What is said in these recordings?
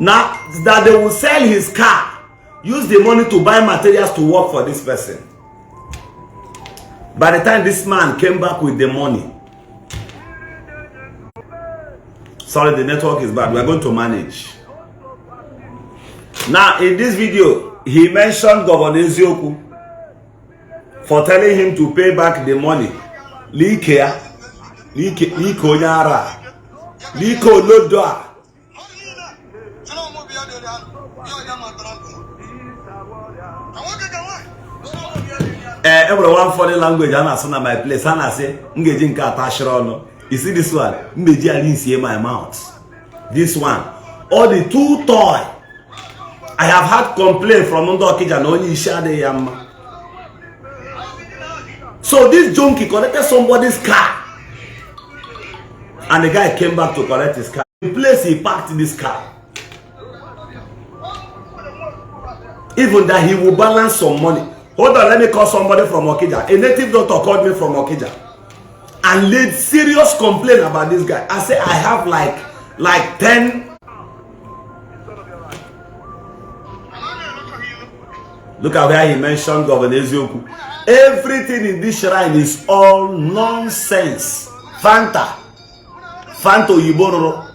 Now that they will sell his car, use the money to buy materials to work for this person. By the time this man came back with the money, sorry, the network is bad. We are going to manage. Now, in this video, he mentioned Governor Zioku for telling him to pay back the money. Liko Nyara, Liko Lodoa. Everyone funny language, and as soon as my place, and I say, engaging Katashrono. You see this one? Mbeji I didn't see my mouth. This one, all the two toy. I have had complaint from Ndi Okija and only Ishi. So this junkie collected somebody's car, and the guy came back to collect his car. The place he parked this car, even that he will balance some money. Hold on, let me call somebody from Okija. A native doctor called me from Okija and laid serious complaint about this guy. I say I have like 10. Look at where he mentioned Governor Zioku. Everything in this shrine is all nonsense. Fanta Yiboro.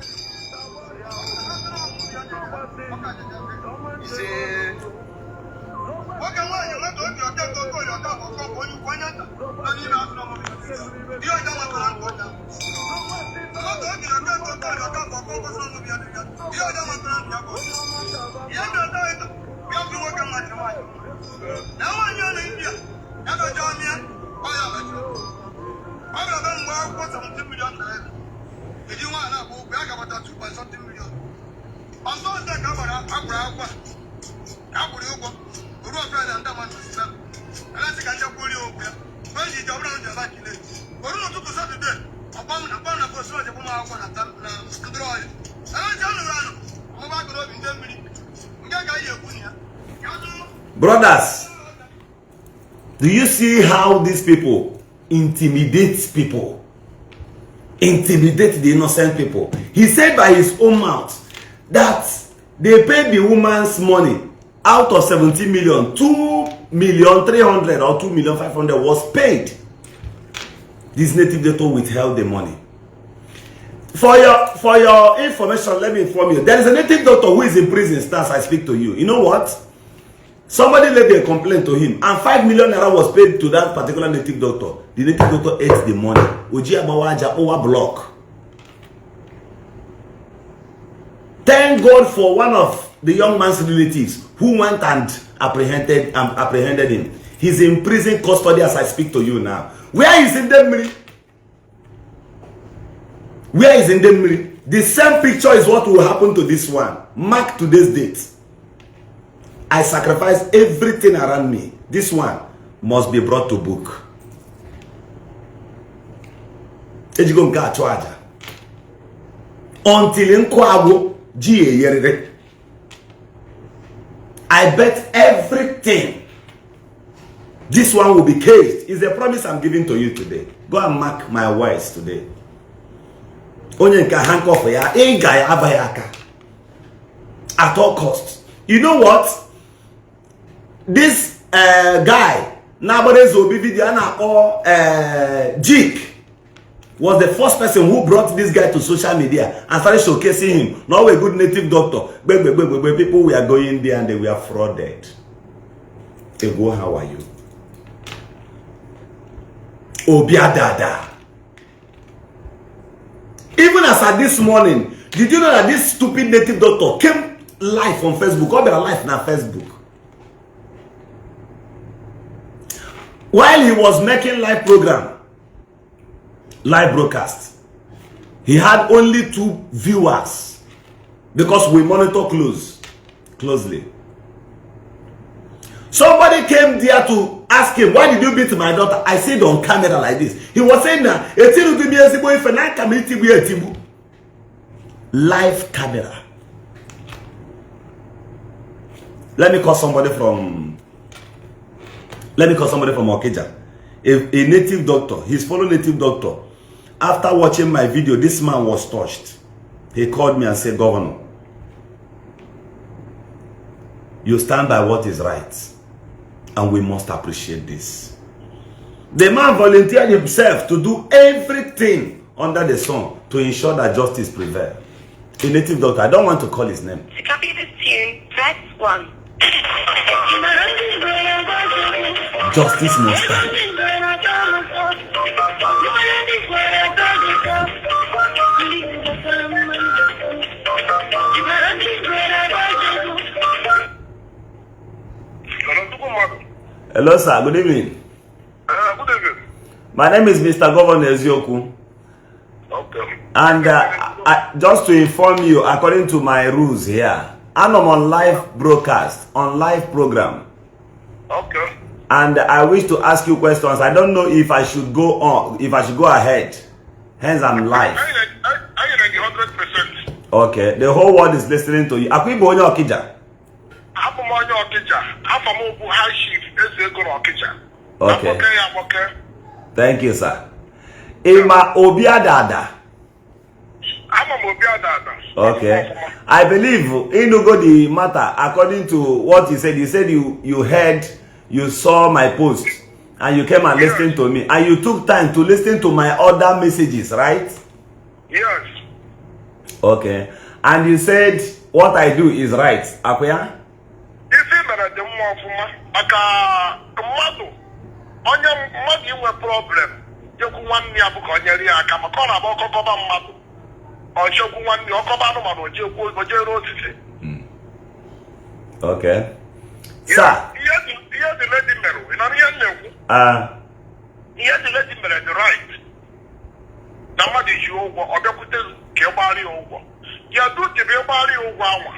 Brothers, do you see how these people intimidate people? Intimidate the innocent people. He said by his own mouth that they paid the woman's money out of 17 million, 2,300,000 or 2,500,000 was paid. This native doctor withheld the money. For your information, let me inform you. There is a native doctor who is in prison as I speak to you. You know what? Somebody laid a complaint to him, and 5 million naira was paid to that particular native doctor. The native doctor ate the money. Okija over block. Thank God for one of the young man's relatives who went and apprehended him. He's in prison custody as I speak to you now. Where is Ndemiri? Where is Ndemiri? The same picture is what will happen to this one. Mark today's date. I sacrifice everything around me. This one must be brought to book. Until I bet everything this one will be caged. Is a promise I'm giving to you today. Go and mark my words today. At all costs. You know what? This guy, nowadays will be video or Jik, was the first person who brought this guy to social media and started showcasing him. Now a good native doctor. People were going there and they were frauded. Ego, how are you? Obiadada. Even as at this morning, did you know that this stupid native doctor came live on Facebook? Or their live on Facebook. While he was making live program, live broadcast, he had only 2 viewers because we monitor closely. Somebody came there to ask him, why did you beat my daughter? I said on camera like this. He was saying that live camera. Let me call somebody from Okija. A native doctor, his fellow native doctor. After watching my video, this man was touched. He called me and said, Governor, You stand by what is right. And we must appreciate this. The man volunteered himself to do everything under the sun to ensure that justice prevails. A native doctor, I don't want to call his name. To copy this tune, press 1. Justice must stand. Hello, sir. Good evening. Good evening. My name is Mr. Governor Zioku. Okay. And just to inform you, according to my rules here, I'm on live broadcast, on live program. Okay. And I wish to ask you questions. I don't know if I should go on, if I should go ahead. Hence, I'm live. I 100%. Okay. The whole world is listening to you. Akwi bo onye Okija. I'm onye Okija. I'm a high chief. Okija. Okay. I'm okay. Thank you, sir. Ima Obiadada. I'm a Obiadada. Okay. I believe Inugo the matter, according to what you said you heard, you saw my post, and you came and listened to me, and you took time to listen to my other messages, right? Yes. Okay. And you said what I do is right. Akwya? If you are the more aka mmadụ onye mmadụ inwe problem jekwu nwanne ya bụ ka onye ri aka maka ọ na-agba ọkọkọba mmadụ ọchekwu nwanne ọkọba anụmanụ ojere osisi. Okay. Sir. Ihe dị lady mere ị na ihe na-ekwu ihe dị lady mere dị right na mmadụ ji ụgwọ ọ bịakwute ka ị gbara ya ụgwọ ya dutebe ịgbara ya ụgwọ anwa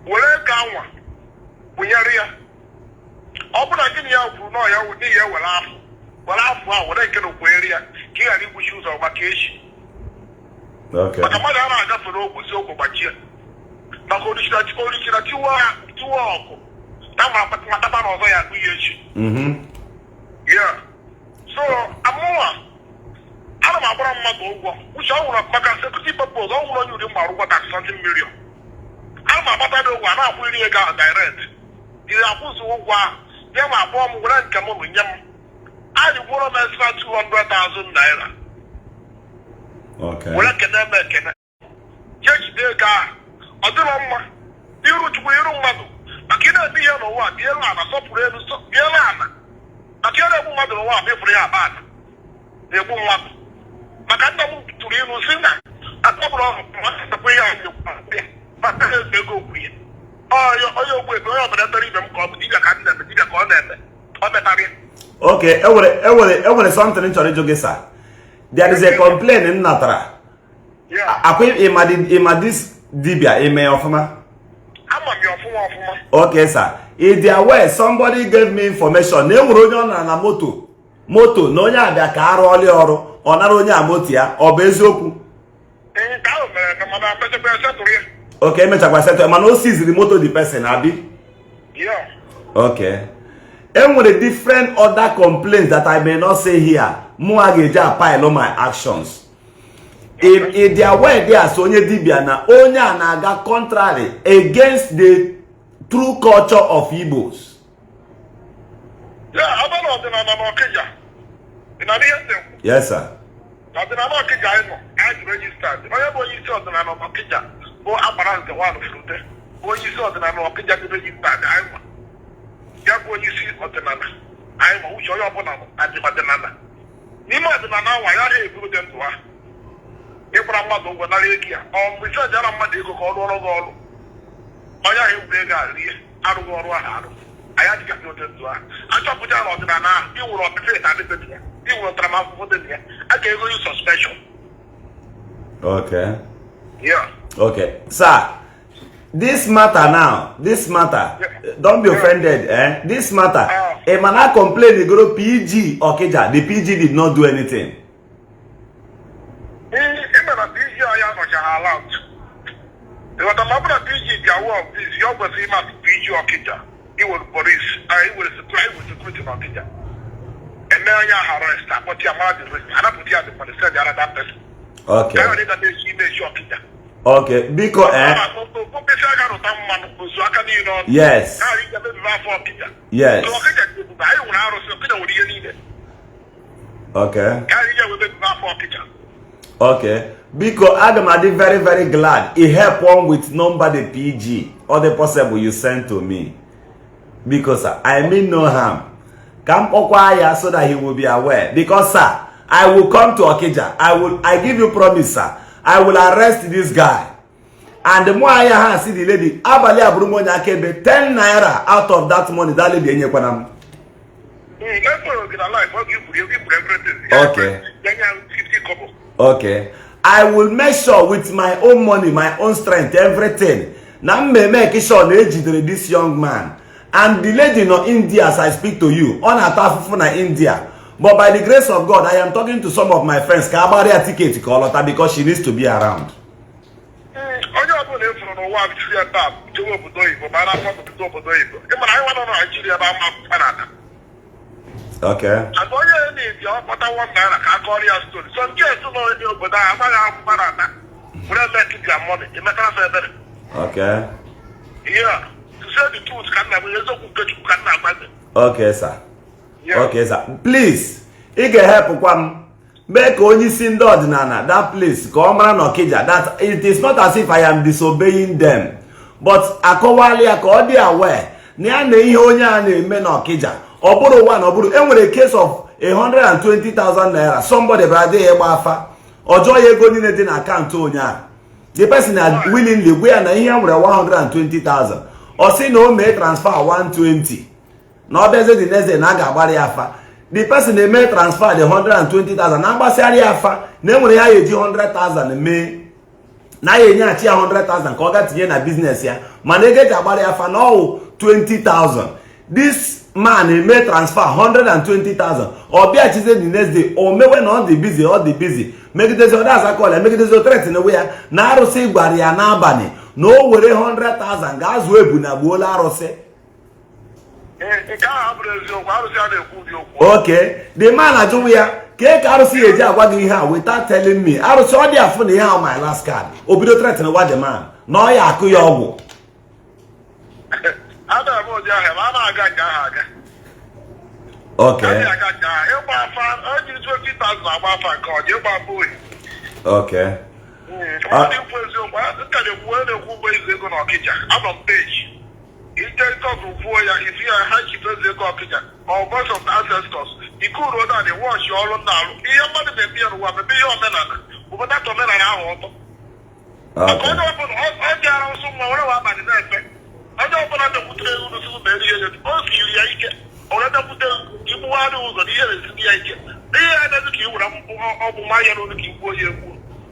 were ego anwa bunyere ya ọ bụla gịnị ya kwuru na ya n'ihi ya were afọ a were nke na okwere ya ka ị ghara igbuchi ụzọ maka echi. Maka mmadụ a na-agafe n'ogbosi ogbo gbachie maka orichira tiwa ọkụ na mataba na ọzọ ya akpụ ya echi. Yeah. So amụwa ana m agbara mmadụ ụgwọ uche ọ nwụrụ maka security purpose ọ nwụrụ onye uri mma ụgwọ 30 million. Ana m agbata dị ụgwọ a na-akwụ iri ego ahụ direct iri akwụzụ ụgwọ ahụ nye m abụọ m were nke m nye m anyị gwụrụ m extra 200,000 naira. Okay. Were kene eme ekene jejide ego ahụ ọ dịrọ mma iru chukwu iru mmadụ maka ị na-eme ihe n'ụwa biela ana sọpụrụ elu biela ana maka ihe na-egbu mmadụ n'ụwa mefụrụ ya aba ana na-egbu mmadụ maka nna m tụrụ ilu si na akpọbụrụ ọhụrụ ihe anyị maka ego okwu ya onye ogbu ebe onye ọbụla tere ibe m ka ọ bụ dibịa ka m na-eme dibịa ka ọ na-eme ọ metara ya. Okay, ewere something chọrọ ịjụ gị sir. There is a complaint in Natara. Yeah. Ima this dibia ime ọfụma. Ama m ọfụma. Okay, sir. If there were somebody gave me information na enwere onye ọ na moto na onye abịa ka arụ ọrụ ọ nara onye a moto ya ọ bụ eziokwu? Ka ahụ mere ka mana mechakwa setụrụ ya. Okay, emechakwa setụrụ mana o siziri moto the person abi? Yeah. Okay. Enwere different other complaints that I may not say here. Mụ a ga-eji pile on my actions. If there were there so onye dibia na onye a na-aga contrary against the true culture of Igbos. Yeah, about ọdịnala n'Okija. Ị na ihe ndị? Yes, sir. Ọdịnala Okija anyị nọ, anyị registered. Onye bụ onye isi ọdịnala n'Okija bụ agbara nke nwa Frute. Onye isi ọdịnala n'Okija dị registered anyị nọ. Ya bụ onye isi ọdịnala anyị nọ uche onye ọbụla adị ọdịnala. N'ime ọdịnala anwa ya na-eburu dị ndụ ha. Ịkwara mmadụ ụgwọ nara ego ya ọ mgbe isi ọjara mmadụ ego ka ọ rụọrọ gị ọrụ onye ahụ egwuru ego a rie arụghị ọrụ ahụ arụ anyị adịgaghị ụdị ndụ ahụ achọpụta na ọdịnala ahụ iwuru ọpịpị na adịbeghị ya iwuru ntaramahụhụ dị na ya a ga-ego you suspension. Okay. Yeah. Okay. Sir, this matter now, don't be offended, eh? This matter, a man complained they go to PG Okija. The PG did not do anything. Even a PG I am not allowed. But I'm not a PG Gawa, this young was him at PG Okija. He was police, I will supply with security Okija. And now you are arrested, but your mother is and I put you at the police, the other person. Okay. I already got this image Okija. Okay, because yes. Yes. Okay. Okay. Because I'm very, very glad it helped one with number the PG or the possible you sent to me. Because I mean no harm. Come Okwaya so that he will be aware. Because sir, I will come to Okija. I give you promise, sir. I will arrest this guy. And the more I see the lady, Abali Abrumonya Kebe 10 naira out of that money, that lady in Yakwanam. Okay. Okay. I will make sure with my own money, my own strength, everything. Now me make sure this young man. And the lady in India, as I speak to you, on a in India. But by the grace of God, I am talking to some of my friends. Because she needs to be around. Okay. Okay. Yeah. To say the truth, okay, sir. Yeah. Okay, sir. Please, you can help make only sin that place. That it is not as if I am disobeying them, but akowali akodi aware. A case of 120,000 naira. Somebody brother or joy going in account to the person had willingly we are here with 120,000 or say no may transfer 120. Now there's the next day the person they may transfer the 120,000 number say afa name we have 100,000 may now you need 100,000 call that na business here man they get about afa now 20,000. This man he may transfer 120,000 or be at the next day or may when all the busy make it as I call it make it as a threat in a way now to say barrier na bani no worry 100,000 guys we na bola rose. Okay, the man I do here cake RC eja agwa gi here without telling me I was already afun here on my last card obido threat in what the man no ya akuya ogwo. Okay. Okay.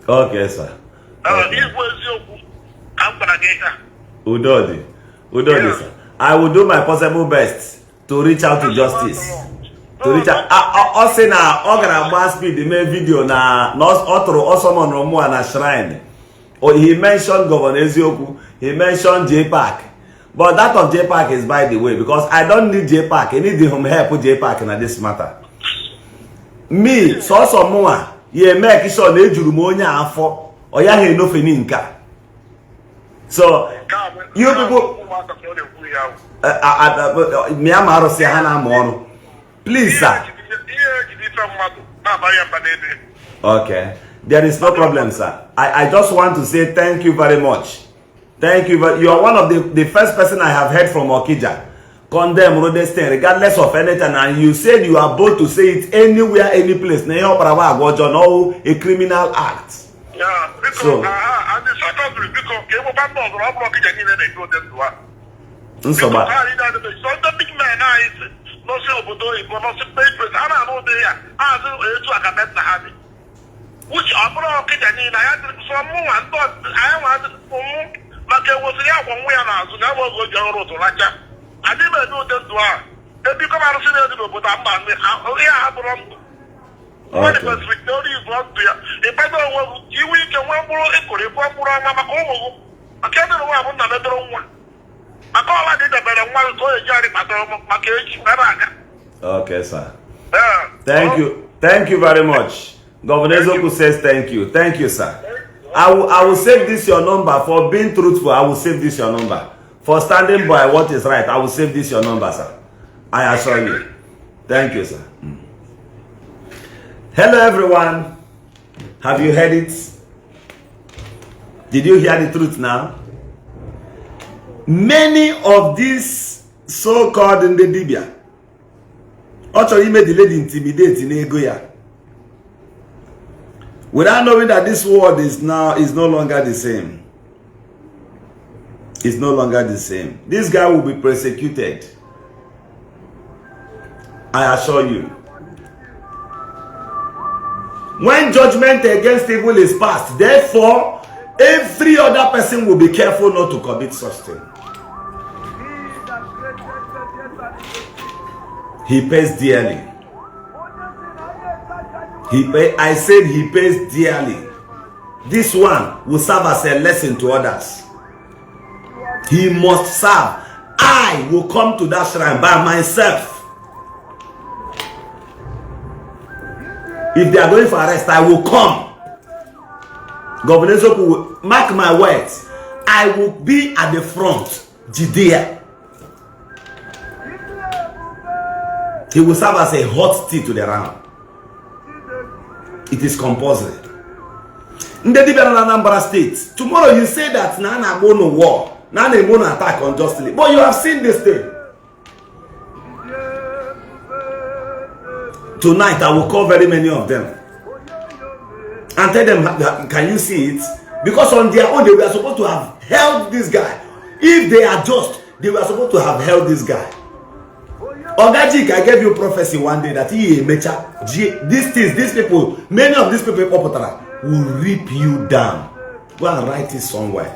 Okay, sir. Udodi, sir. I will do my possible best to reach out to justice. To reach out. Also now, Ogara speed the main video na also on Romu and a shrine. Or he mentioned Governor Zioku. He mentioned JPAC. But that of JPAC is by the way because I don't need JPAC. I need the home help with JPAC in this matter. Me, so more. Ye make sure they jurumonya afọ or ya he no feninka. So you people please sir. Okay, there is no problem sir. I just want to say thank you very much. Thank you. You are one of the first person I have heard from Okija condemn Rodestin regardless of anything, and you said you are bold to say it anywhere, any place. No, a criminal act. Yeah, because so, and the secondary because they were bad laws. I'm not getting any of them to work. So bad. So the big man is no silver doing, but not some papers. I don't know there. I do to a cabinet habit. Which I'm not getting. I had some more and thought I wanted more. But there was the one way and I was never go down to Raja. I didn't know that to her. They become out of the but I'm not. Oh, yeah, I'm what if it's Victoria is not there? If I don't want you, we can one more equal. If one more, I can't know what another one. I call I did a better one to a Jerry Patel. Okay, sir. Thank you. Thank you very much. Governor Zioku says thank you. Thank you, sir. I will save this your number. For being truthful, I will save this your number. For standing by what is right, I will save this your number, sir. I assure you. Thank you, sir. Hello, everyone. Have you heard it? Did you hear the truth now? Many of these so-called Ndi Dibia actually made the lady intimidate in Egoya. Without knowing that this world is no longer the same. It's no longer the same. This guy will be persecuted. I assure you. When judgment against evil is passed, therefore, every other person will be careful not to commit such thing. He pays dearly. I said he pays dearly. This one will serve as a lesson to others. He must serve. I will come to that shrine by myself. If they are going for arrest, I will come. Governor Zioku will mark my words. I will be at the front. Judea. He will serve as a hot tea to the round. It is compulsory. Ndi Igbo na Anambra State. Tomorrow you say that na go no war, na go no attack unjustly. But you have seen this thing. Tonight I will call very many of them and tell them, can you see it? Because on their own they were supposed to have held this guy. If they are just, they were supposed to have held this guy. Ogajik, I gave you prophecy one day that these people, many of these people will rip you down. Go and write it somewhere.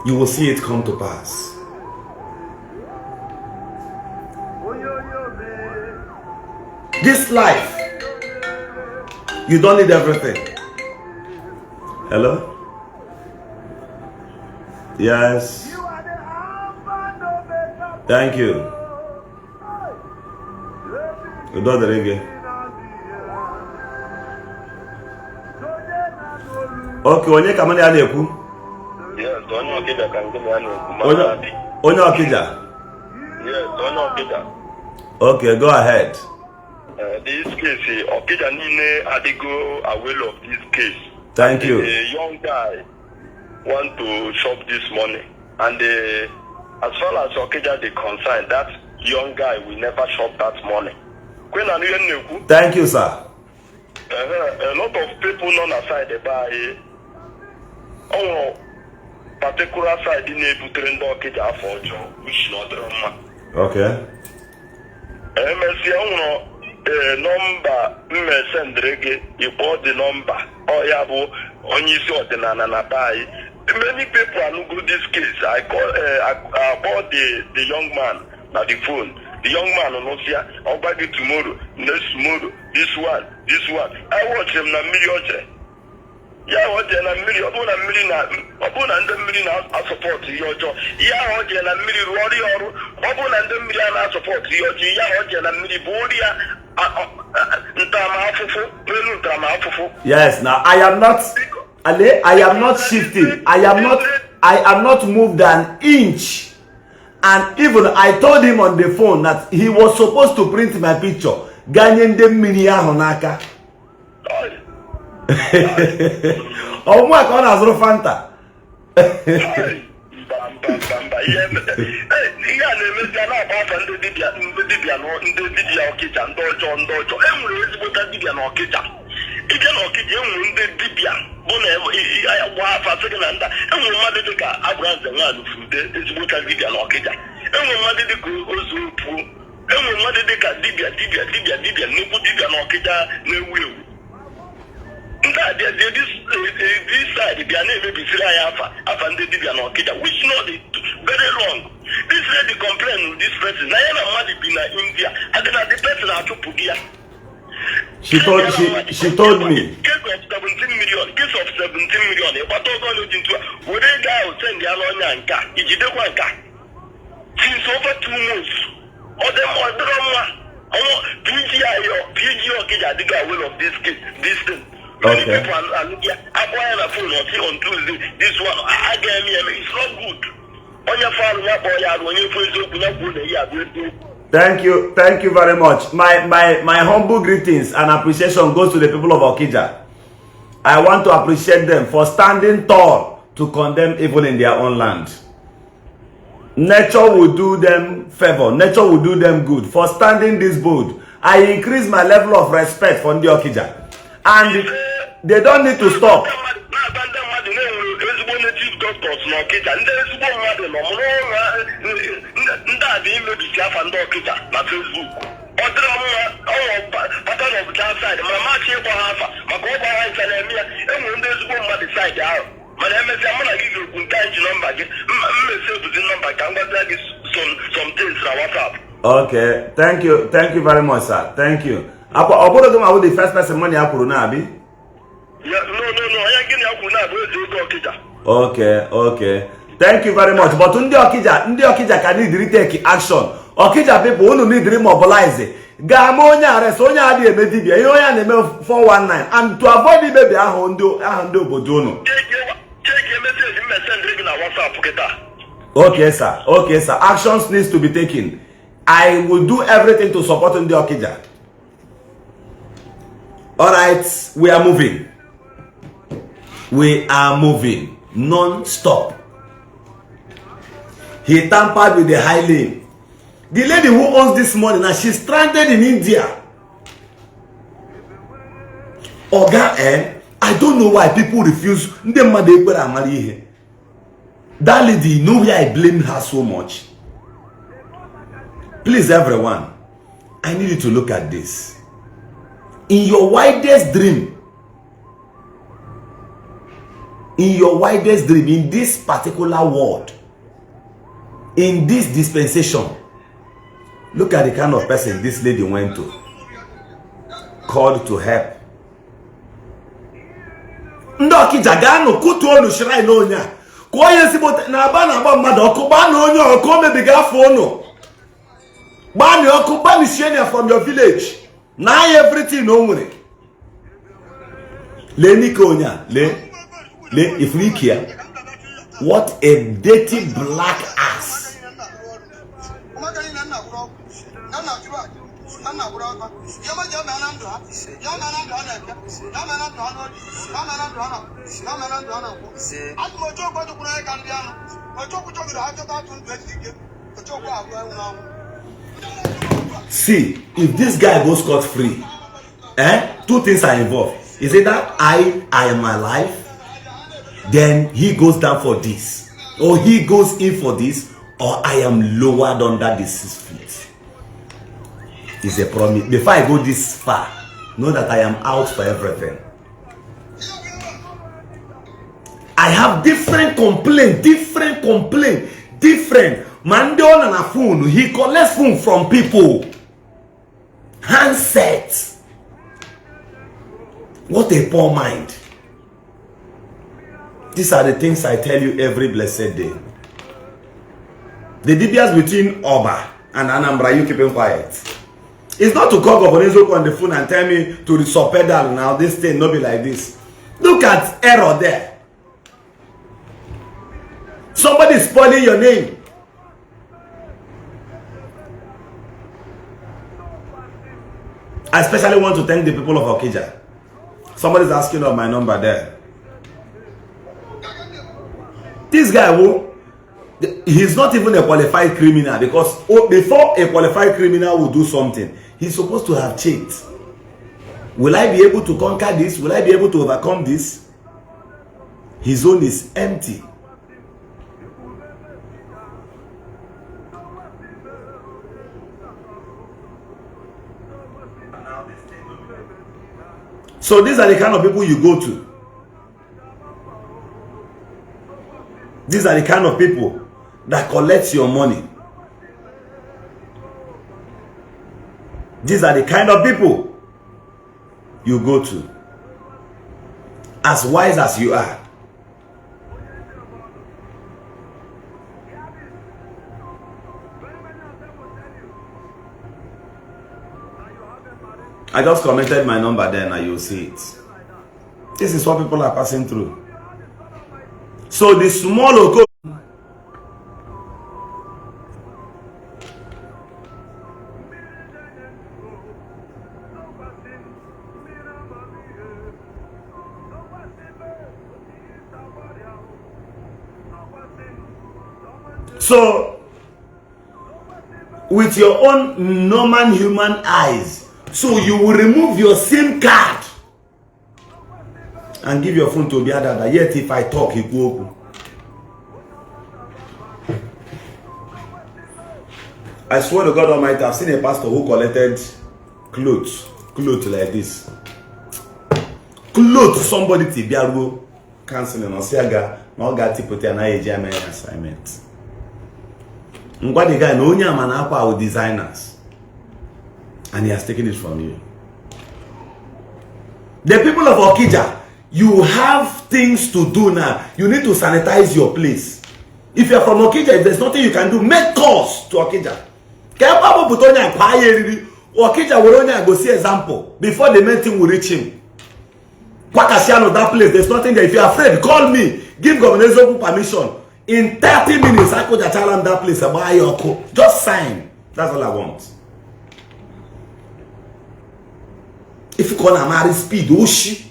You will see it come to pass. This life, you don't need everything. Hello? Yes. Thank you. Okay, onye kamani aleku? Yes, onye Okija can give me aleku. Onye Okija? Yes, onye Okija. Okay, go ahead. This case, Okija Nine Adigo aware of this case. Thank you. A young guy want to shop this money, and as far as Okija is concerned, that young guy will never shop that money. Thank you, sir. A lot of people on our side they buy on particular side in a Putrend Okija for Joe, which not drama. Okay. MSC number send reggae, you bought the number. Oh yeah, on you saw the nana buy. Many people are not good this case. I called the young man at the phone. The young man on Osia, I'll buy it tomorrow, next tomorrow, this one. I watch him na million. Yeah, what then a million, upon a million, I support your job. Yeah, what then a million warrior, upon a million, I support your job. Yeah, what then a million bodia. Yes, now I am not shifting. I am not moved an inch. And even I told him on the phone that he was supposed to print my picture. Ganyen dem minia honaka. Oh my God, Azro Fanta. This side, they are never be which not very wrong. This lady complained with this person. I am a India. I don't know the person I took Pugia. She told me. Case of 17 million. But also into what a guy will send the Alonyanka. If you don't want car. Since over 2 months. Or them or drama. I want PGI Okija did go away of this thing. Okay. Many people are looking at a phone on Tuesday. This one, I gave me, it's not good. On your phone, when you Thank you very much. My humble greetings and appreciation goes to the people of Okija. I want to appreciate them for standing tall to condemn evil in their own land. Nature will do them favor. Nature will do them good for standing this bold. I increase my level of respect for Ndi Okija. And they don't need to stop. Okay, thank you very much, sir. Thank you. I the first person money I could not be. Okay. Thank you very much. But Ndi Okija can need take action. Okija people who need to mobilize. Gamonya arrest onya adi emedibia. You onya neme 419 and to avoid the baby ahondo bojono. Okay, sir. Actions needs to be taken. I will do everything to support Ndi Okija. All right, we are moving. Non-stop. He tampered with the high lane. The lady who owns this money now, she's stranded in India. Oga, I don't know why people refuse. That lady, you know where I blame her so much? Please, everyone, I need you to look at this. In your wildest dream, in this particular world, in this dispensation, look at the kind of person this lady went to, called to help. Ndi Okija gano kutu onu shrine onya. Kwa yesi bote na aba mmadụ ọkụ ba na onye ọkụ mebiga afọ onu. Ba ni ọkụ ba ni shenia from your village. Now everything no money. Le Nikonya, le Ifrikia. What a dirty black ass. See, if this guy goes scot free, two things are involved. Is it that I am my life? Then he goes down for this, or he goes in for this, or I am lowered under the 6 feet. It's a promise. Before I go this far, know that I am out for everything. I have different complaint. Mandon and a phone. He collects phone from people. Handsets. What a poor mind. These are the things I tell you every blessed day. The difference between Oba and Anambra, you keep him quiet. It's not to call Zioku on the phone and tell me to pedal now. This thing not be like this. Look at error there. Somebody is spoiling your name. I especially want to thank the people of Okija. Somebody's asking of my number there. This guy, he's not even a qualified criminal, because before a qualified criminal will do something, he's supposed to have checked. Will I be able to conquer this? Will I be able to overcome this? His own is empty. So these are the kind of people you go to. These are the kind of people that collect your money. These are the kind of people you go to. As wise as you are. I just commented my number there and you'll see it. This is what people are passing through. So the small Oko. So with your own normal human eyes, so you will remove your SIM card and give your phone to Obiadada. Yet if I talk, he go open. I swear to God Almighty, I've seen a pastor who collected clothes like this. Clothes somebody to Biago canceling on Siaga, no got to put an IAGM assignment. What the guy no manapa with designers, and he has taken it from you. The people of Okija, you have things to do now. You need to sanitize your place. If you're from Okija, if there's nothing you can do, make calls to Okija. Okija will only go see example before the main thing will reach him. Kwakasiano, that place, there's nothing there. If you're afraid, call me. Give Governor Zioku permission. In 30 minutes, I could tell him that place about your just sign. That's all I want. If you call him marry speed, Oshi.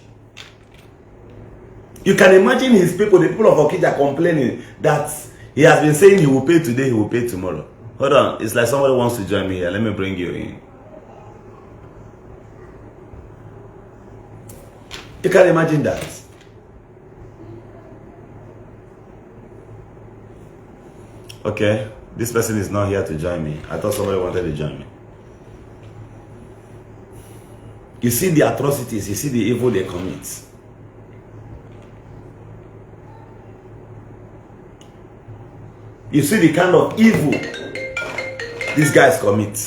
You can imagine his people, the people of Okija complaining that he has been saying he will pay today, he will pay tomorrow. Hold on, it's like somebody wants to join me here. Let me bring you in. You can imagine that. Okay, this person is not here to join me. I thought somebody wanted to join me. You see the atrocities, you see the evil they commit. You see the kind of evil these guys commit.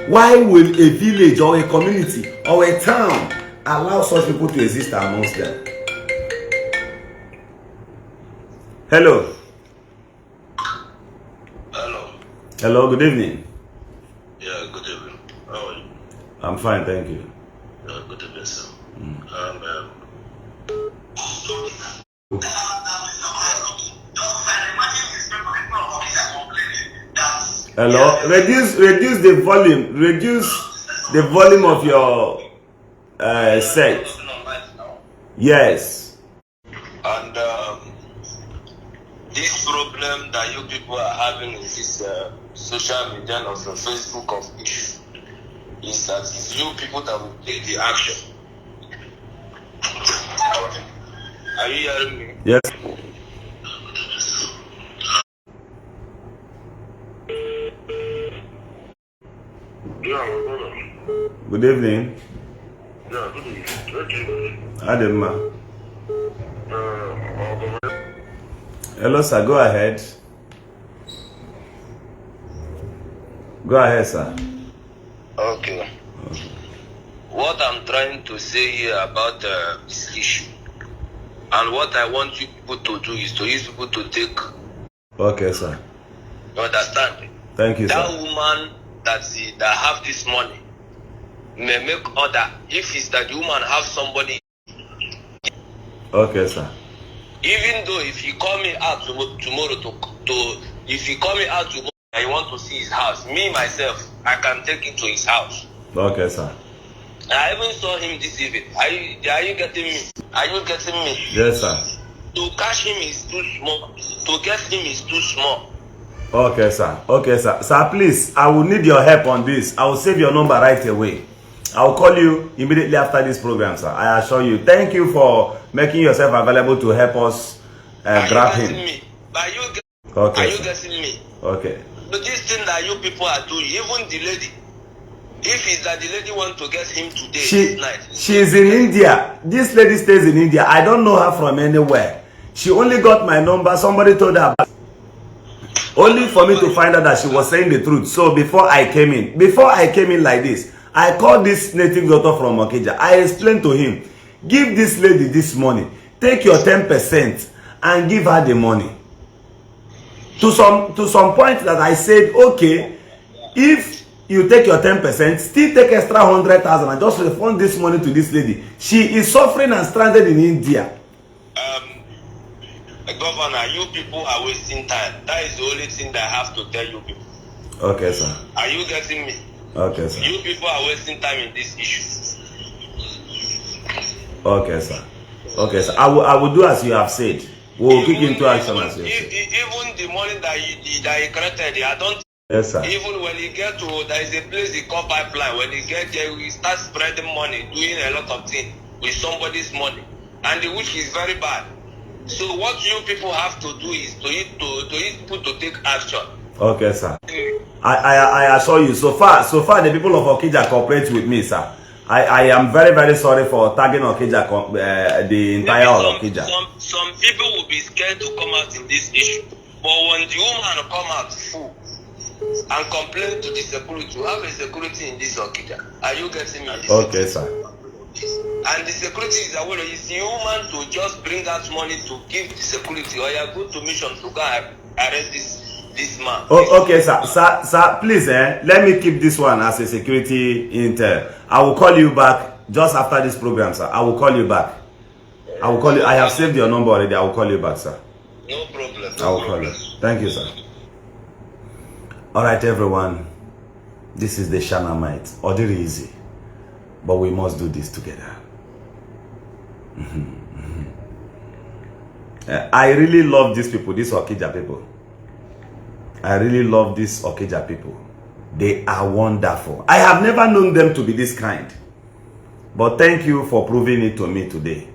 Why will a village or a community or a town allow such people to exist amongst them? Hello. Hello. Hello, good evening. Yeah, good evening. How are you? I'm fine, thank you. Good evening, sir. Hello, reduce the volume. Reduce the volume of your set. Yes. And this problem that you people are having in this social media or from Facebook of Ishi is that it's you people that will take the action. Are you hearing me? Yes. Yeah, brother. Good evening. Yeah, good evening. Good evening. Adema. Hello, sir. Go ahead. Go ahead, sir. Okay. What I'm trying to say here about this issue, and what I want you people to do is to use people to take. Okay, sir. You understand? Thank you, that sir. Woman that have this money may make order. If it's that the woman have somebody. Okay, sir. Even though if you call me out tomorrow if you call me out tomorrow and you want to see his house, me myself, I can take him to his house. Okay, sir. I even saw him this evening. Are you getting me? Are you getting me? Yes, sir. To catch him is too small. To get him is too small. Okay, sir. Okay, sir. Sir, please, I will need your help on this. I will save your number right away. I will call you immediately after this program, sir. I assure you. Thank you for making yourself available to help us grab him. Are you getting me? Okay. But this thing that you people are doing, even the lady, if it's that the lady want to get him today, this night. She's in India. This lady stays in India. I don't know her from anywhere. She only got my number. Somebody told her about only for me to find out that she was saying the truth. So before I came in like this, I called this native doctor from Okija. I explained to him, give this lady this money. Take your 10% and give her the money. To some point that I said, okay, if you take your 10%, still take extra 100,000 and just refund this money to this lady. She is suffering and stranded in India. Governor, you people are wasting time. That is the only thing that I have to tell you people. Okay, sir. Are you getting me? Okay, sir. You people are wasting time in this issue. Okay, sir. Okay, sir. I will do as you have said. We will kick into action as you said. Even the money that you collected, I don't. Yes, sir. Even when you get to, there is a place they call pipeline. When you get there, we start spreading money, doing a lot of things with somebody's money, and which is very bad. So what you people have to do is to take action. Okay, sir. I assure you, so far the people of Okija cooperate with me, sir. I am very, very sorry for tagging Okija, the entire Okija. Some people will be scared to come out in this issue. But when the woman come out full and complain to the security, we have a security in this Okija. Are you getting me? Okay, sir. And the security is aware. It's the woman to just bring out money to give the security, or you go to mission to go arrest this man. Oh, okay, sir. Sir, please, let me keep this one as a security intel. I will call you back just after this program, sir. I will call you back. I will call you. I have saved your number already. I will call you back, sir. No problem. I will call you. Thank you, sir. All right, everyone. This is the Shanamite. Ordinary easy. But we must do this together. I really love these people, these Okija people. I really love these Okija people. They are wonderful. I have never known them to be this kind. But thank you for proving it to me today.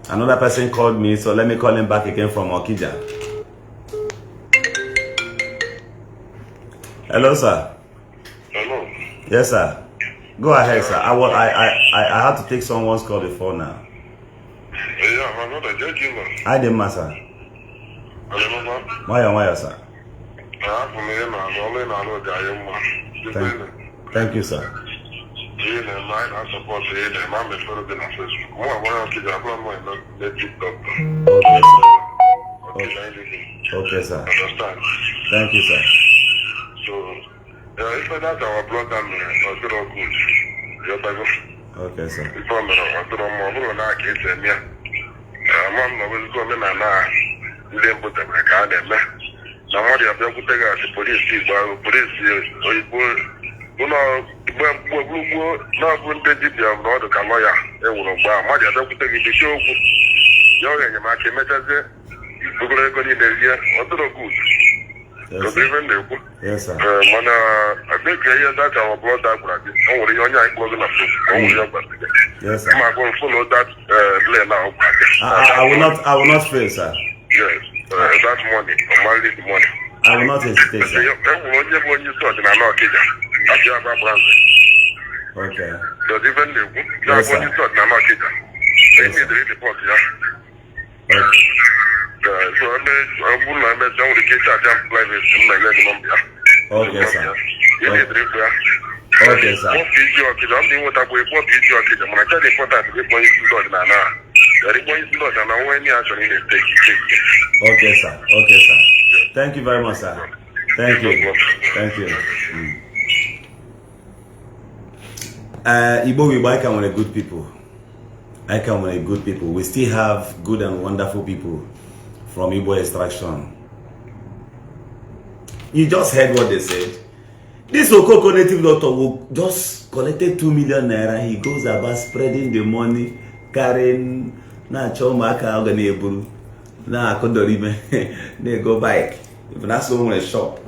Another person called me, so let me call him back again from Okija. Hello, sir. Hello. Yes, sir. Go ahead, sir. I had to take someone's call before now. Yeah, my brother, I didn't matter. Why, sir? Thank you, sir. Okay, sir. Thank you, sir. So, if that's our brother, okay, sir. Somebody have to take the police, yes, sir. I think that's our brother. Yes, sir. I'm going to follow that now. I will not fail, sir. Yes, that money, money. I will not hesitate, sir. Okay. Does even the yes, sir. Yes, sir. So I'm okay, sir. Okay, sir. Okay, sir. Okay, sir. Thank you very much, sir. Thank you. Thank you. Igbo, I can with good people. I come with good people. We still have good and wonderful people from Igbo extraction. You just heard what they said. This Okoko native doctor will just collected 2 million naira. He goes about spreading the money, carrying na chomaka organiable, na kodorime, they go bike. If that's someone a shop.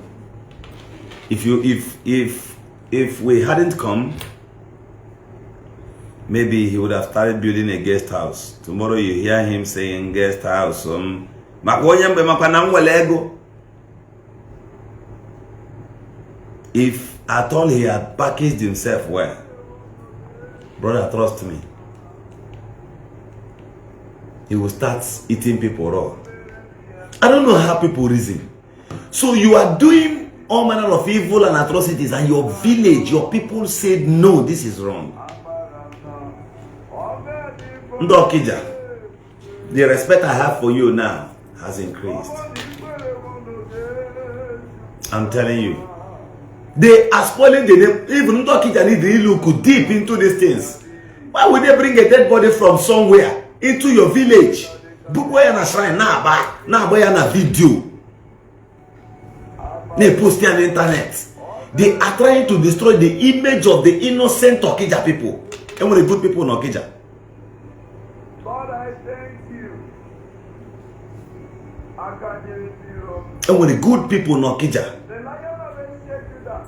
If we hadn't come, maybe he would have started building a guest house. Tomorrow you hear him saying guest house. If at all he had packaged himself well, brother, trust me, he will start eating people raw. I don't know how people reason. So you are doing all manner of evil and atrocities, and your village, your people said no, this is wrong. Ndi Okija, the respect I have for you now has increased. I'm telling you, They are spoiling the name. Even Okija need to look deep into these things. Why would they bring a dead body from somewhere into your village? Book where na shrine na buy na video. They post it on the internet. They are trying to destroy the image of the innocent Okija people. And when the good people in Okija. God, I thank you. And when the good people in Okija.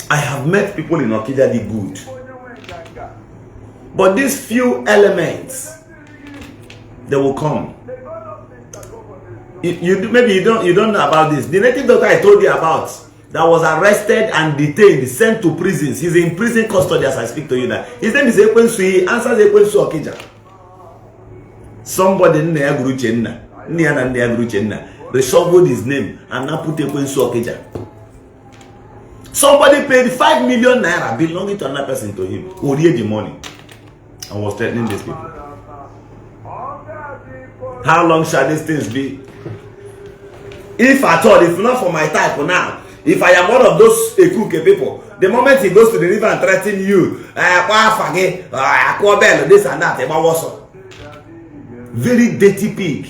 I have met people in Okija the good. But these few elements, they will come. Maybe you don't know about this. The native doctor I told you about that was arrested and detained, sent to prisons. He's in prison custody as I speak to you now. His name is Ekwensu. He answers Ekwensu Okija. Somebody reshuffled his name and now put Ekwensu Okija. Somebody paid 5 million naira belonging to another person to him, who owed the money and was threatening these people. How long shall these things be? If at all, if not for my type now, if I am one of those Ekuke people, the moment he goes to the river and threaten you, this and that, very dirty pig.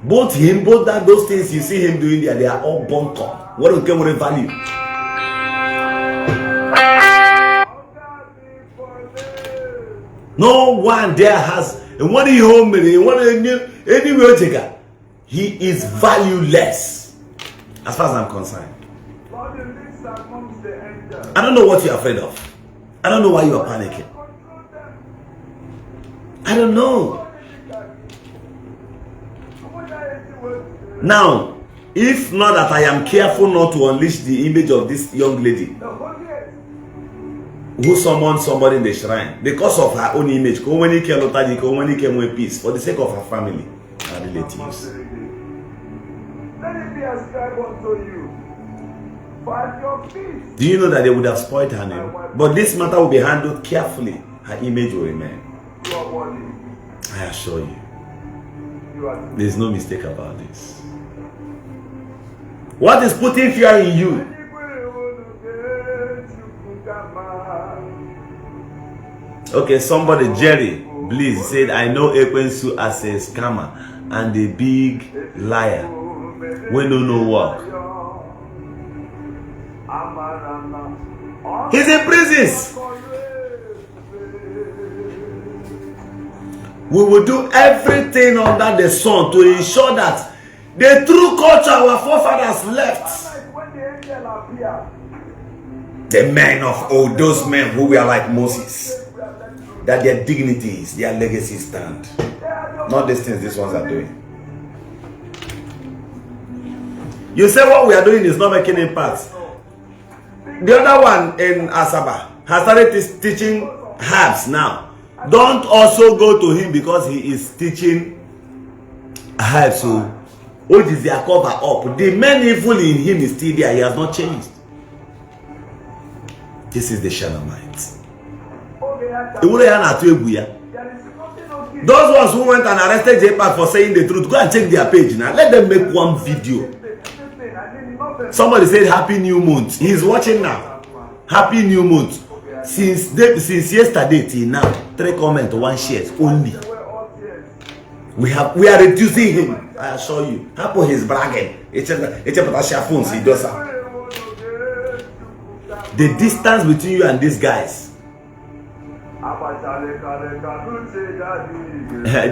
Both him, both that, those things you see him doing there, they are all bunker. What do you get with value? No one there has, and what do you hold me? Anyway, he is valueless as far as I'm concerned. I don't know what you're afraid of. I don't know why you are panicking. I don't know. Now, if not that I am careful not to unleash the image of this young lady who summoned somebody in the shrine because of her own image, peace for the sake of her family and relatives. Do you know that they would have spoiled her name? But this matter will be handled carefully. Her image will remain. I assure you. There's no mistake about this. What is putting fear in you? Okay, somebody, Jerry, please said, I know Ekwensu as a scammer and a big liar. We don't know what. He's in prisons. We will do everything under the sun to ensure that the true culture our forefathers left. The men of old, those men who were like Moses, that their dignities, their legacies stand. Not these things these ones are doing. You say what we are doing is not making impact. The other one in Asaba has started teaching herbs now. Don't also go to him because he is teaching herbs. So what is their cover up? The main evil in him is still there. He has not changed. This is the Shanamites. Those ones who went and arrested JPAC for saying the truth, go and check their page now. Let them make one video. Somebody said Happy New Month. He's watching now. Happy New Month. Since yesterday till now, 3 comments, 1 share only. We are reducing him. I assure you. Hapo he's bragging. The distance between you and these guys.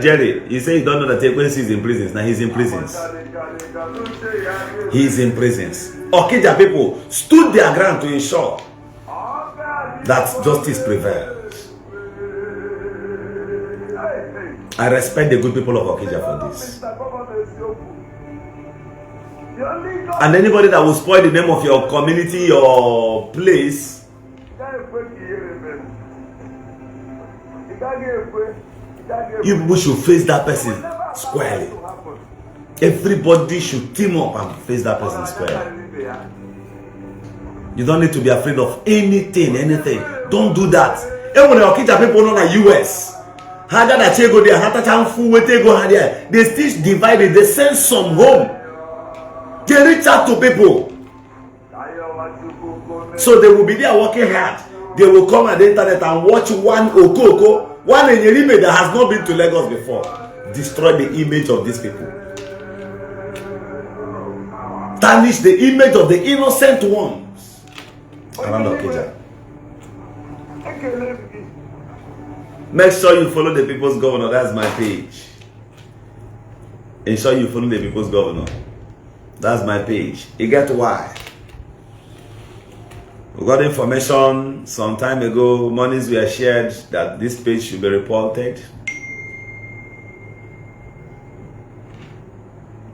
Jerry, you say you don't know that Ekwensu is in prisons. Now he's in prisons. He's in prisons. Okija people stood their ground to ensure that justice prevails. I respect the good people of Okija for this. And anybody that will spoil the name of your community, your place, you people should face that person squarely. Everybody should team up and face that person squarely. You don't need to be afraid of anything. Don't do that. Even when the Okija people know the US, they still divided. They send some home. They reach out to people. So they will be there working hard. They will come on the internet and watch one Okoko, one Enyerime that has not been to Lagos before, destroy the image of these people. Tarnish the image of the innocent ones around Okija. Make sure you follow the People's Governor. That's my page. Ensure you follow the People's Governor. That's my page. You get why? We got information some time ago. Monies were shared that this page should be reported.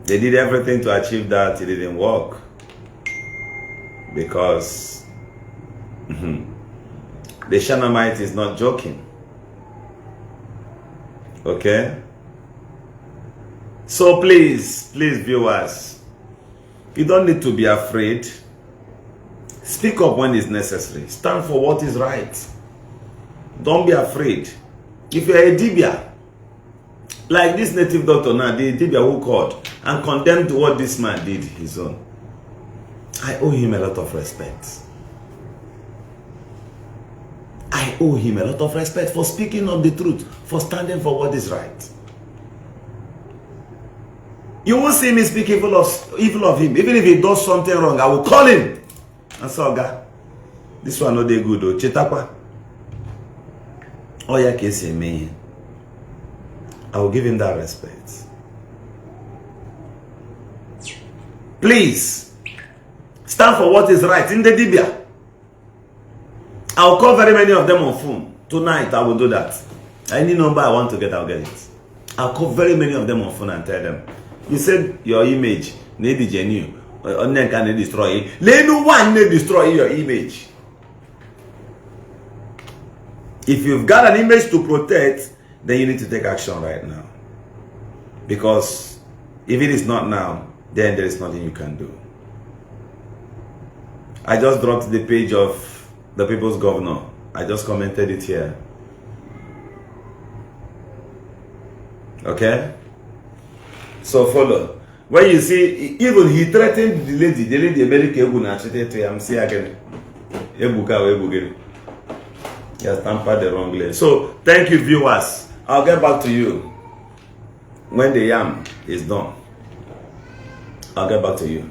They did everything to achieve that. It didn't work because the Shanamite is not joking. Okay? So please viewers, you don't need to be afraid. Speak up when it's necessary. Stand for what is right. Don't be afraid. If you're a Dibia, like this native doctor now, the Dibia who called and condemned what this man did his own, I owe him a lot of respect. I owe him a lot of respect for speaking of the truth, for standing for what is right. You won't see me speak evil of him. Even if he does something wrong, I will call him. And so, God, this one not they good though. Chetapa. Oh yeah, case me. I will give him that respect. Please stand for what is right in the Dibia. I'll call very many of them on phone. Tonight I will do that. Any number I want to get, I'll get it. I'll call very many of them on phone and tell them, you said your image need the genuine. Only can destroy it. Let no one destroy your image. If you've got an image to protect, then you need to take action right now. Because if it is not now, then there is nothing you can do. I just dropped the page of the People's Governor. I just commented it here. Okay? So follow. When you see, even he threatened the lady American Ebu na chete to him, see again. Ebu. He has tampered the wrong lane. So thank you viewers. I'll get back to you when the yam is done. I'll get back to you.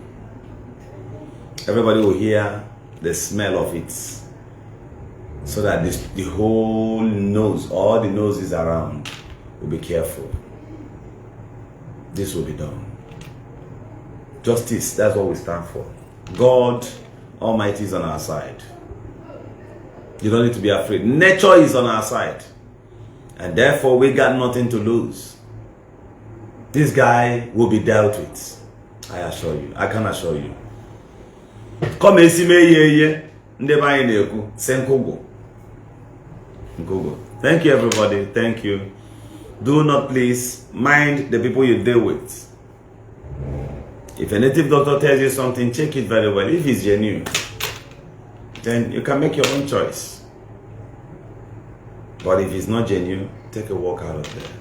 Everybody will hear the smell of it, so that the whole nose, all the noses around, will be careful. This will be done. Justice, that's what we stand for. God Almighty is on our side. You don't need to be afraid. Nature is on our side. And therefore, we got nothing to lose. This guy will be dealt with. I assure you. I can assure you. Come and see me. Thank you, everybody. Thank you. Do not please mind the people you deal with. If a native doctor tells you something, check it very well. If it's genuine, then you can make your own choice. But if it's not genuine, take a walk out of there.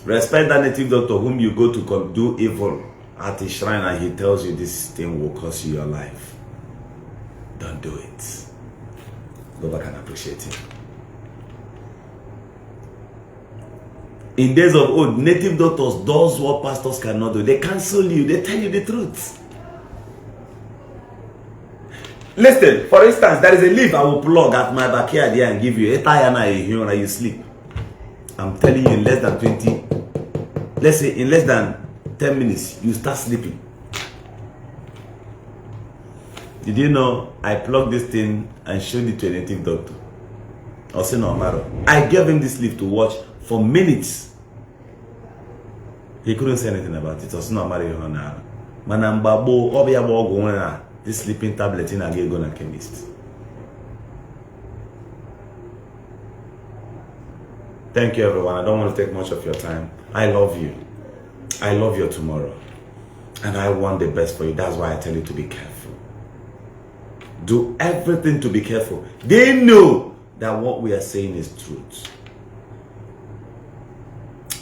Respect that native doctor whom you go to do evil at the shrine and he tells you this thing will cost you your life. Don't do it. Go back and appreciate him. In days of old, native doctors does what pastors cannot do. They cancel you. They tell you the truth. Listen, for instance, there is a leaf I will plug at my backyard here and give you. Attire and you sleep. I'm telling you, in less than 20, let's say in less than 10 minutes, you start sleeping. Did you know I plugged this thing and showed it to a native doctor? Also, no matter. I gave him this leaf to watch for minutes. He couldn't say anything about it. Also, no matter. Manambabo, Obiabo, this sleeping tablet in a gonna chemist. Thank you, everyone. I don't want to take much of your time. I love you. I love your tomorrow. And I want the best for you. That's why I tell you to be careful. Do everything to be careful. They know that what we are saying is truth.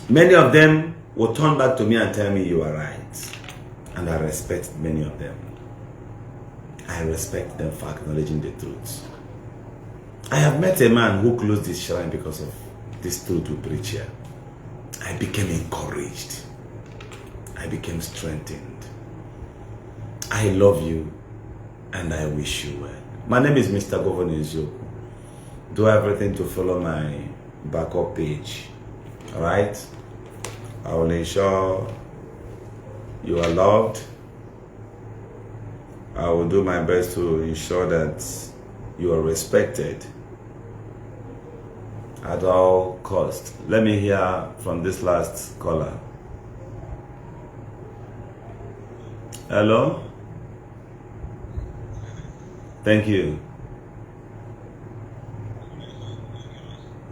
Many of them will turn back to me and tell me you are right. And I respect many of them. I respect them for acknowledging the truth. I have met a man who closed his shrine because of this truth we preach here. I became encouraged. I became strengthened. I love you and I wish you well. My name is Mr. Governor Zioku. Do everything to follow my backup page. Alright? I will ensure you are loved. I will do my best to ensure that you are respected at all costs. Let me hear from this last caller. Hello? Thank you.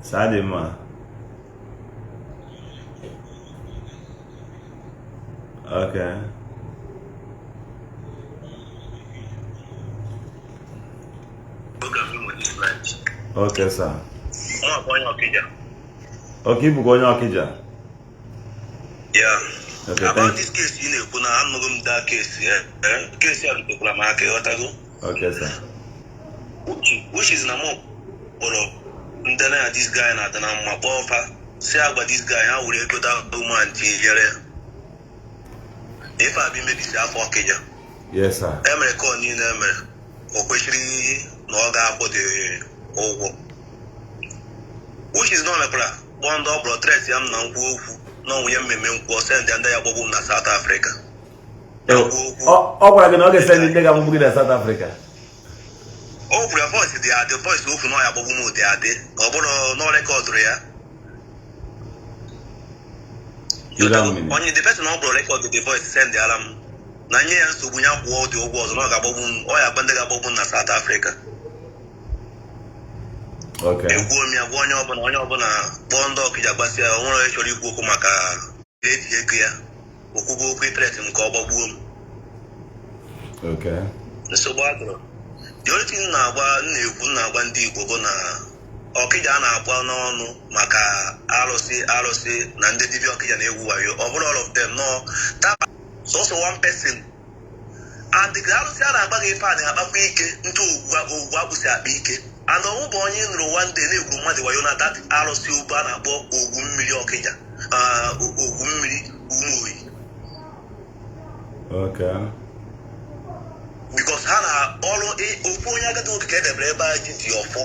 Sadima. Okay. Okay, sir. Okay, Okija. Yeah. Okay, about this case, you know, I'm not going to that case. Case you have to put okay, sir. Which is Namo or this guy and my papa. Say about this guy, I will go down to man. If I be maybe say for Okija. Yes, sir. I'm recording in America. Okweshi no ga for the owo. Which is not a plan. One double threat yam na nku no we mmemme nku send and ya bobu na South Africa. Oh, we're going to send the nigga to South Africa. Oh, for voice the voice of no ya bobu mo de obono no record ya. You don't only the person no record the voice send the alarm. Na nye ya nsogbu nya kwuo dị ụgwọ ọzọ na ọ ga-agbagbu ọ ya gbande ga-agbagbu na South Africa. Okay. Egwuo m ya gwa onye ọbụla kpọọ ndị Okija gbasịa o nwere onye chọrọ ikwu okwu maka eji ego ya okwugo okwu threat nke ọ gbagbuo m. Okay. Nsogbu adịrọ. The only thing na-agwa ndị Igbo bụ na Okija a na-akpọ n'ọnụ maka arụsị na ndị dibịa Okija na-egwu wayo ọ bụrụ all of them no so also one person and the arụsị a na-agba gị ife a na-akpakwa ike ndị ogwu agbụsị akpa ike and ọnwụ bụ onye nụrụ one day na-egwu mmadụ wayo na that arụsị ugwu a na-akpọ ogwu mmiri Okija ogwu mmiri Umuoyi. Okay. Because ha na ọrụ okwu onye agadi nwoke ka edebere ebe a ji dị ọfọ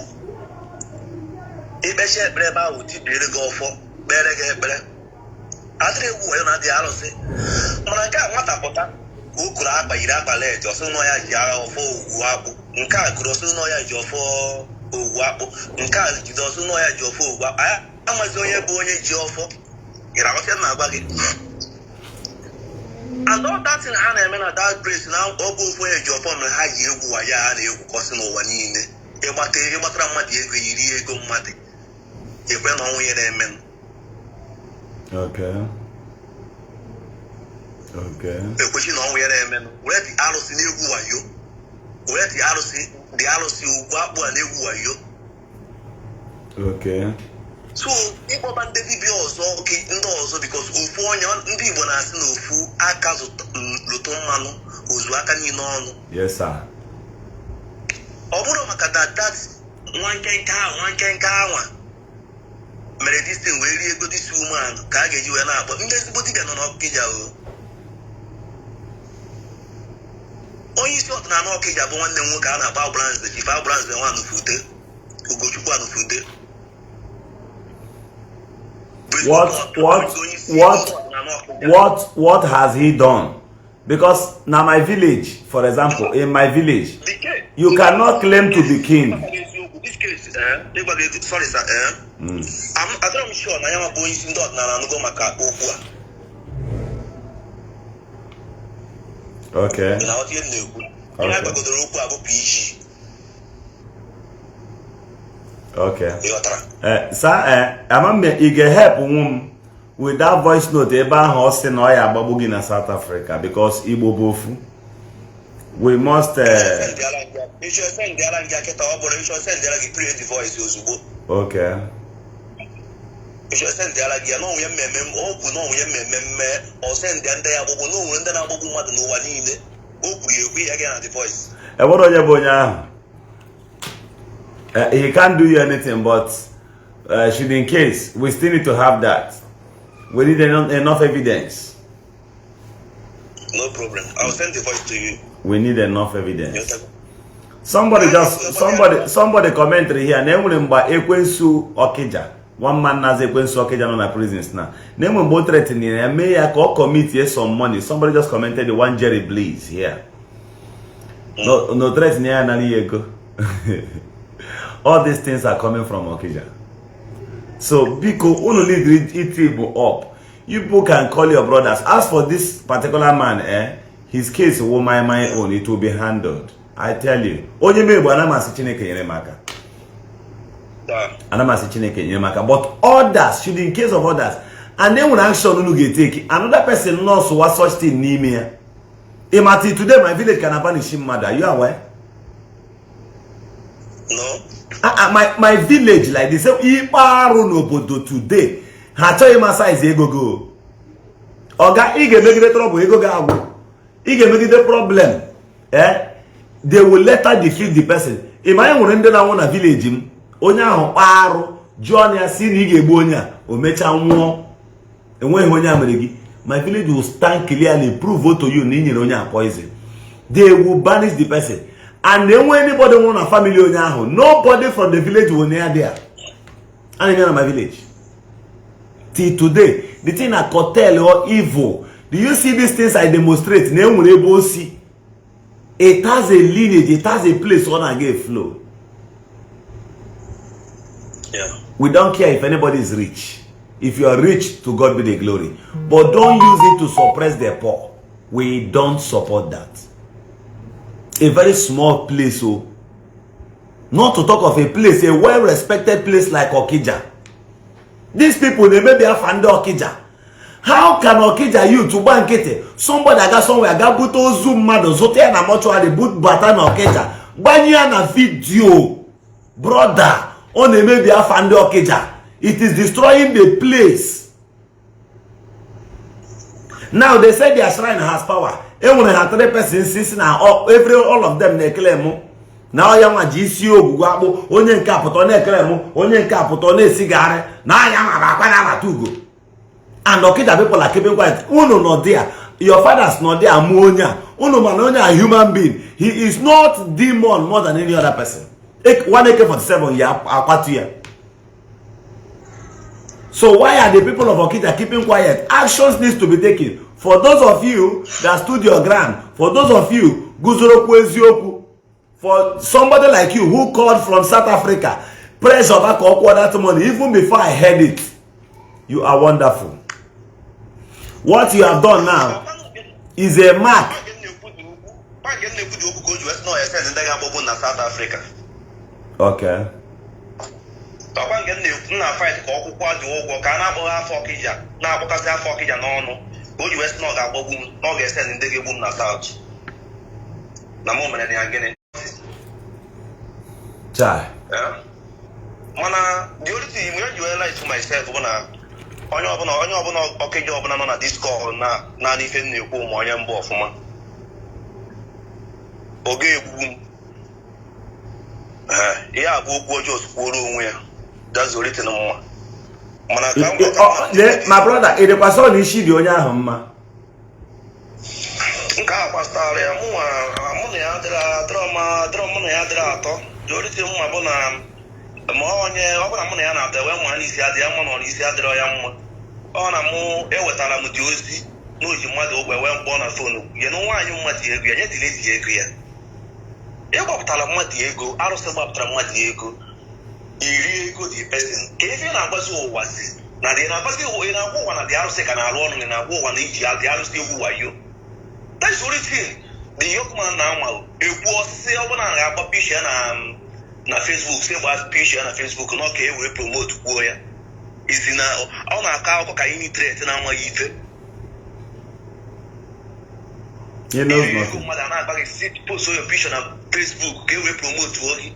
ikpecha ekpere ebe ahụ tibiri gị ọfọ kpere gị ekpere Attire egwu wayo na dị arụsị mana nke a nwata pụta ka o kuru akpa yiri akpa leji ọsị nọ ya ji agha ọfọ ogwu akpụ nke a kuru ọsị nọ ya ji ọfọ ogwu akpụ nke a jide ọsị nọ ya ji ọfọ ogwu akpụ amazi onye bụ onye ji ọfọ ịra na-agba gị and all that thing ha na-eme na that place na ọ bụ ofu onye ji ọfọ mere ha ji egwu waya ha na-egwu kọsị n'ụwa niile ịgbatara mmadụ ego yiri ego mmadụ ekwe na ọnwụ ya na-eme. Okay. Okay. Ekwechi na ọnwụ ya na-eme were dị arụsị na-egwu wayo were dị arụsị ugwu akpụ a na-egwu wayo. Okay. So ịkpọba ndị dibịa ọzọ ndị ọzọ because ofu onye ndị Igbo na-asị na ofu aka lụtụ mmanụ ozu aka niile ọnụ. Yes, sir. Ọ bụrụ maka that nwa nkenke anwa mere this thing wee rie ego disi umeanụ ka a ga-eji wee na-akpọ ndị ezigbo dibịa nọ n'Okija o. Onye isi ọdịnala Okija bụ nwanne m nwoke a na-akpọ Abranze Chief Abranze nwa Anụfude Ugochukwu Anụfude. What has he done? Because now my village, for example, in my village, you cannot claim to be king. This case, sorry sir, I'm sure na yama boy isi ndị ọdịnala anụgo maka okwu a. Okay. Na ọtị na-ekwu. Onye agbagodoro okwu a bụ Ishi. Okay. Sir, amam you can help with that voice note ebe ahụ ọ sị na ọ ya agbagbu gị na South Africa because Igbo bofu. We must okay. He can't do you anything, but should in case, we still need to have that. We need enough evidence. No problem. I'll send the voice to you. We need enough evidence. Somebody commentary here. Name by Ekwensu Okija. One man has Ekwensu Okija on the prisons now. Name both threatening and may I commit some money. Somebody just commented the one Jerry Blaze here. No threatening and all these things are coming from Okija. So because only it up. You people can call your brothers. As for this particular man, his case will my own, it will be handled. I tell you. But others, should in case of others, and then when action get take, another person knows what such thing need me. Imati today my village can punish him mother. You are aware? No. My village like this. Today. Hacho Masa is ego. Oga, he can make the trouble. He can make the problem. They will later defeat the person. If I am to a village, Onya Paro, John Yasin Igebonia, or Mecha Mo, and when my village will stand clearly, prove vote to you, Nini Onya poison. They will banish the person. And then when anybody want a family Onyaho, nobody from the village will near there. And in my village. Till today, the thing I cartel or evil. Do you see these things I demonstrate? It has a lineage, it has a place on I get flow. Yeah. We don't care if anybody is rich. If you are rich, to God be the glory. But don't use it to suppress the poor. We don't support that. A very small place, so not to talk of a place, a well-respected place like Okija. These people, they may be a fan of Okija. How can Okija you to bankete? Somebody that got somewhere, got buto zoom mado, zote na mortuary, boot batan Okija. Banya na video, brother, on a may be a fan of Okija. It is destroying the place. Now they say their shrine has power. Even when 100 persons since now, all of them they claim. Now I am a Isiagu, Guabo, only capital, only capital, cigar. Now I am a Tugo. And Okija people are keeping quiet. Uno not there. Your father's not there. Ammonia. Uno Manonia, a human being. He is not demon more than any other person. 1 AK-47, yeah, so why are the people of Okija keeping quiet? Actions needs to be taken. For those of you that stood your ground, for those of you, Zioku, for somebody like you who called from South Africa, pressure back that money, even before I heard it, you are wonderful. What you have done now is a mark. Okay. Chai. Mana, the only thing when you realize to myself, onye Okija ọbụla nọ na Discord na n'ife na-ekwu ụmụ onye mbụ ọfụma oge egwu ihe a bụ okwu ọjọọ kwuoro onwe ya dazolite na mma mana ka my brother ị dịkwa sọ na Ishi dị onye ahụ mma nke a gbasara ya mụ na ya dịrị atọ jolite mma bụ na ma onye ọbụla mụ na ya na-abịa wee mma n'isi adị ya mma na n'isi adịrọ ya mma ọ na mụ ewetara m dị ozi n'oji mmadụ ogbe wee mkpọ na fonu ya na nwaanyị mmadụ ego ya nye dịle dị ego ya ịgbapụtara mmadụ ego arụsị gbapụtara mmadụ ego iri ego dị pesin ka ife na-agbazi ụwa si na dị na-agbazi ị na-agwa ụwa na dị arụsị ka na-arụ ọrụ na-agwa ụwa na iji adị arụsị egwu wayo that's only thing the young man na-ama ekwu osisi ọbụla na-agba pishi ya na Facebook say gbaa pishi ya na Facebook na ọ ka e wee promote kwuo ya isi na ọ na-akọ akụkọ ka anyị trete na amaghị ife mmadụ na-agbaghị sit post your pishi na Facebook ka e wee promote ohi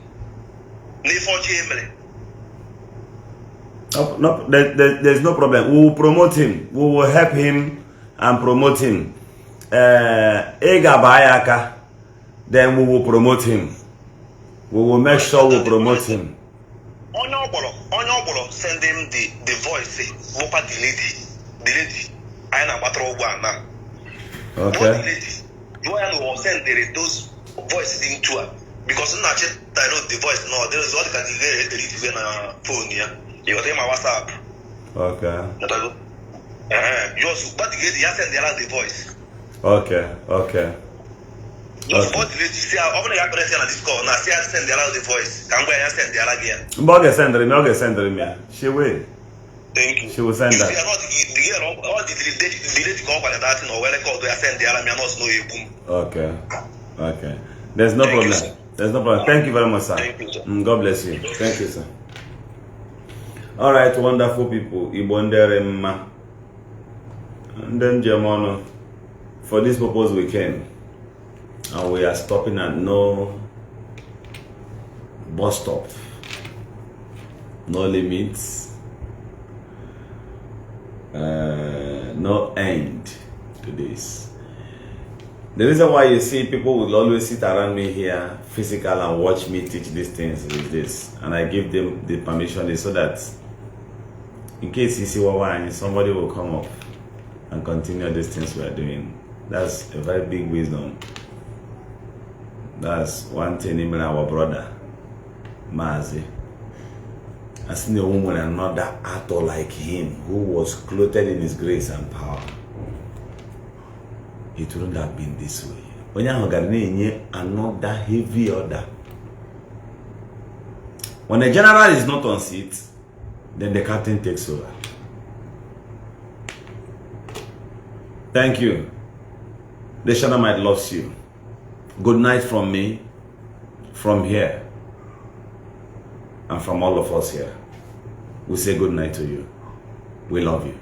n'ife ọchị emere. No, there's no problem. We will promote him. We will help him and promote him. Ega bayaka. then we will promote him. We will make sure we promote him. Onye send him the voice. The lady. I am now. Okay. The lady. You will send those voices into her. Because not just I know the voice. No, there is all the category the phone here. You got my WhatsApp. Okay. Yours, but the lady send the voice. Okay. Okay. Just what the lady say, I'm going to this call. Now, see, I send the voice. I'm going to send the again. Mbog send him. She will. Thank you. She will send that. If you are not the all the lady come by that, no, well, I call to send the alarm. Not know boom. Okay. Okay. There's no problem. There's no problem. Thank you very much, sir. Thank you, sir. God bless you. Thank you, sir. All right, wonderful people. Igbo Land. And then Germano, for this purpose we came, and we are stopping at no bus stop, no limits, no end to this. The reason why you see people will always sit around me here physical and watch me teach these things is this, and I give them the permission is so that in case you see what somebody will come up and continue these things we are doing. That's a very big wisdom. That's one thing even our brother Mazi. I seen a woman another actor like him who was clothed in his grace and power. It wouldn't have been this way. When you got another heavy order. When the general is not on seat, then the captain takes over. Thank you. The Shanamite loves you. Good night from me, from here, and from all of us here. We say good night to you. We love you.